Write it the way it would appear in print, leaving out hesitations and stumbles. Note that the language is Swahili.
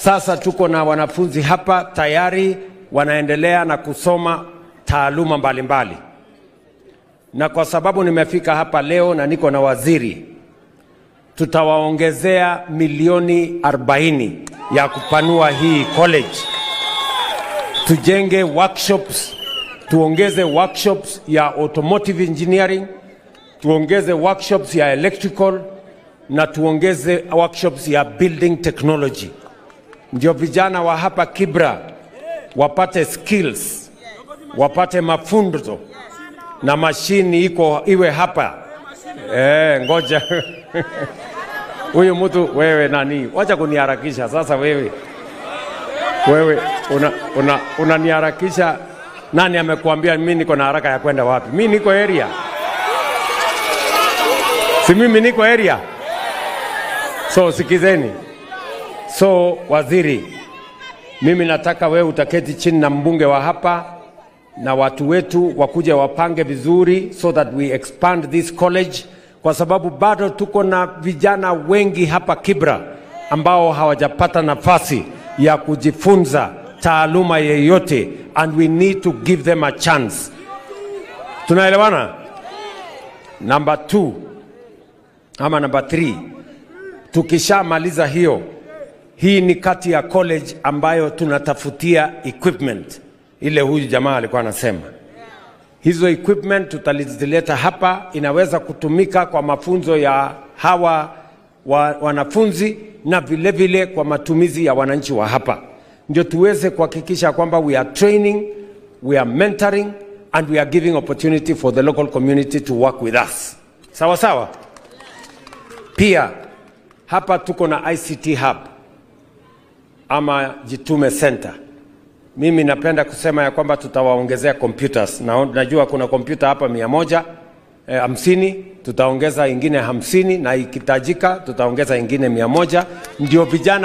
Sasa tuko na wanafunzi hapa tayari wanaendelea na kusoma taaluma mbalimbali. Na kwa sababu nimefika hapa leo na niko na waziri, tutawaongezea milioni 40 ya kupanua hii college. Tujenge workshops, tuongeze workshops ya automotive engineering, tuongeze workshops ya electrical na tuongeze workshops ya building technology. Ndio vijana wa hapa Kibra wapate skills, wapate mafunzo na mashini iko iwe hapa. Ngoja. Huyu mtu wewe nani? Wacha kuniharakisha sasa wewe. Wewe unaniharakisha. Nani amekuambia mimi niko na haraka ya kwenda wapi? Mimi niko area. Si mimi niko area. So sikizeni. So waziri, mimi nataka wewe utaketi chini na mbunge wa hapa na watu wetu wakuje wapange vizuri so that we expand this college, kwa sababu bado tuko na vijana wengi hapa Kibra ambao hawajapata nafasi ya kujifunza taaluma yeyote, and we need to give them a chance. Tunaelewana? Number 2 ama number 3, tukishamaliza hiyo, hii ni kati ya college ambayo tunatafutia equipment ile huyu jamaa alikuwa anasema. Hizo equipment tutalizileta hapa, inaweza kutumika kwa mafunzo ya hawa wanafunzi na vile vile kwa matumizi ya wananchi wa hapa. Ndio tuweze kuhakikisha kwamba we are training, we are mentoring and we are giving opportunity for the local community to work with us. Sawa sawa? Pia hapa tuko na ICT hub ama Jitume Center. Mimi napenda kusema ya kwamba tutawaongezea computers. Na najua kuna kompyuta hapa 150, tutaongeza ingine 50 na ikitajika tutaongeza ingine 100, ndio vijana